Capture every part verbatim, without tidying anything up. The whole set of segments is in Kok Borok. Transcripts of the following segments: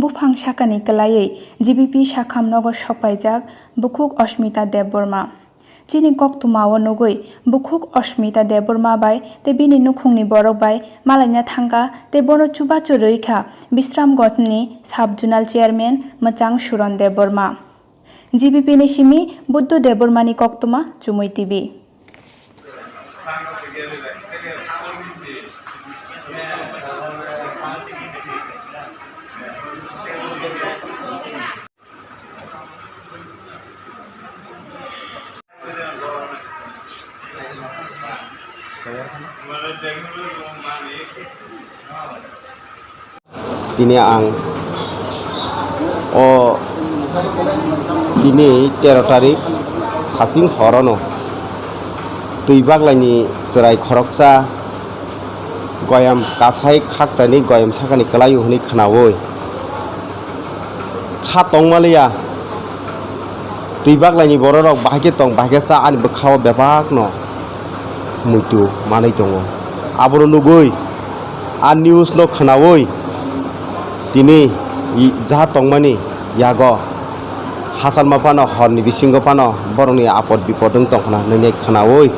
Buphang sakani kwlaiwi G B P sakham nogo sokpaijak bukhuk Ashmita Debbarma. Chini koktwmao nugwi bukhuk Ashmita Debbarma bai tei bini nukhungni borok bai malaina thangkha tei bono chubachu rwikha Bisramganjni Sub Zonal Chairman mwchang Suran Debbarma. G B P ni simi Buddhu Debbarmani koktwma Chumui T V. Tini ang o tini tero tarik haching horono twi baglaini chwrai khoroksa goyam kasai khaktaini goyam sakani kwlaio hwnwi khwnaui kha tongmaliya. Twi baglaini bororok bahai khe tong, bahai khe cha, ani bwkhao bebakno muitu manwi tongo. Abono nugwi, a news no khwnaui tini i-, jaha tongmani yago hachalma phano, horni bisingo phano borokni apod bipod wng tongkhna hwnwi khwnaui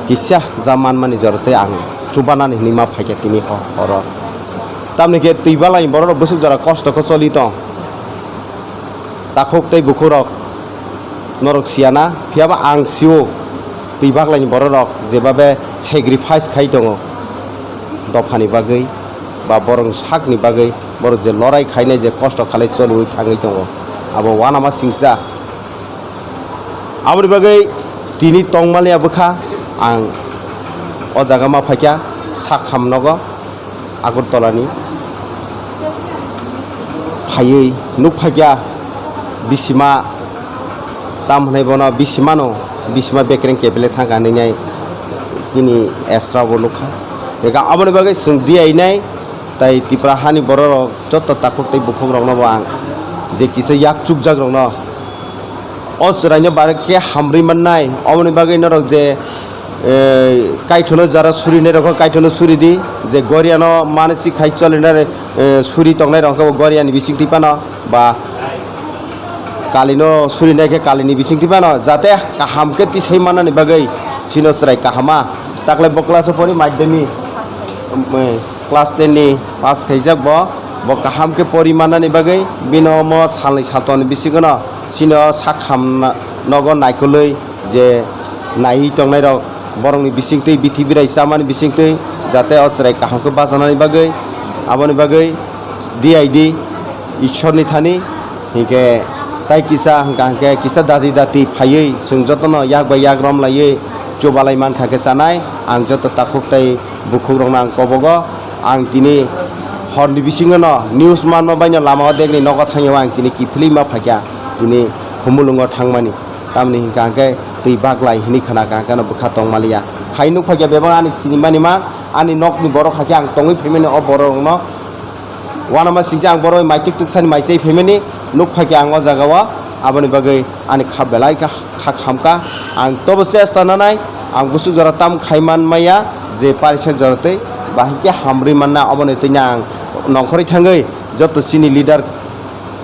kisa ja manmani jora tei ang chubanani hwnwi ma phaikha tini ho-, horo. Tamni khe twi baglaini bororok bwswk jora kosto khe choli tong. Takhuk tei bukhukrok norok siya na, phiyaba ang sio twi baglaini bororok jebabe sacrifice khai tongo dophani bagwi ba borokni sakni bagwi, borok je lorai khainai, je kosto khalai choliui thangwi tongo, abo uanama singcha. Aboni bagwi tini tongmaliya bwkha ang o jaga ma phaikha sakham nogo. Agartala ni phaiwi nukphaikha bisima, tam hwnwi bono bisimano, bisima bekreng kebele thangkha hwnwi nai nini esra bo nukha. Eka aboni bagwi chwng diyainai tai Tipra hani bororok joto takhuk tei buphukrokno bo ang je kisa yak chukjakrokno o chwraino barikhe hamrwi mannai, oboni bagwi norok je, eh, kaithono jara surinai rokho kaithono suri di, je goriano manasi khai cholinai, eh, suri tongnai rokho goriani bisingtwi phano ba kalino surinai khe kalini bisingtwi phano jate kaham khe tisai mannani bagwi chino chwrai kahama. Taklai bo class o pori madhyamik, eh, class ten ni pass khaijak bo, bo kaham khe pori mannani bagwi bini omo salnwi saltoni bisingono chini o sakham na-, nogo naikolwi je naiwi tongnairok borokni bisingtwi bithi birai chamani bisingtwi jate o chwrai kaham khe bajanani bagwi, aboni bagwi D I D Ishorni thani hinkhe tai kisa hwnkha hinkhe kisa dati dati phaiwi chwng jotono yak bai yak romlaiwi chubalai mankha khe chanai ang joto takhuk tei bukhukrokno ang kobogo. Ang tini horni bisingono news manma baino lama o dekni nogo thangya ang tini kiphilwi ma phaikha tini Khumulwngo thangmani. Tamni hinkha hinkhe twi baglai hinwi khna kha, hinkhe no bwkha tong maliya. Hai nuk phaikha bebak ani sinimani ma, ani nokni borok hakhe ang tongwi phaimani o borok rokno. Uanama singcha ang borok mai tik tuk sani mai chai phaimani nuk phaikha ang o jaga o, aboni bagwi ani kha belai kha, kha khamkha. Ang tobo chesta nanai, ang busuk jora tam khai man maya je parisek jora twi bahai khe hamrwi manna, oboni twino ang nongkhorwi thangwi joto chini leader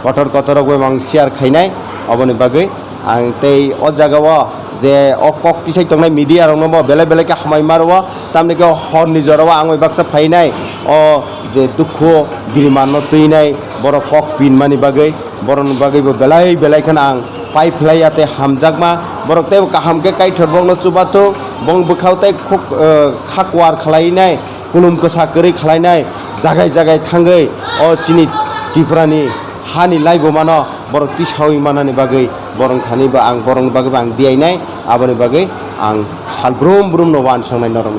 kotor kotor rok bai mang share khainai, oboni bagwi ang tei o jaga o je o kok tisai tongnai media rok no bo belai belai khe hamai ma rwo, tamni khe horni jora o ang bai baksa phainai o je dukhu biriman no twinai borok kok pin mani bagwi, borok ni bagwi bo belai belai kheno ang pai phlai ya tei hamjakma borok tei bo kaham khe kaithor borok no chubathung bong bwkhao tei khuk, eh, kha kuar khlainai. Kulum kwsa kwrwi khlainai jagai jagai thangwi o chini Tripurani hani laibumano borok tisaui manani bagwi borok thani bo ang borokni bagwi bo ang diyainai, aboni bagwi ang sal brum brumno uansuknai norokno.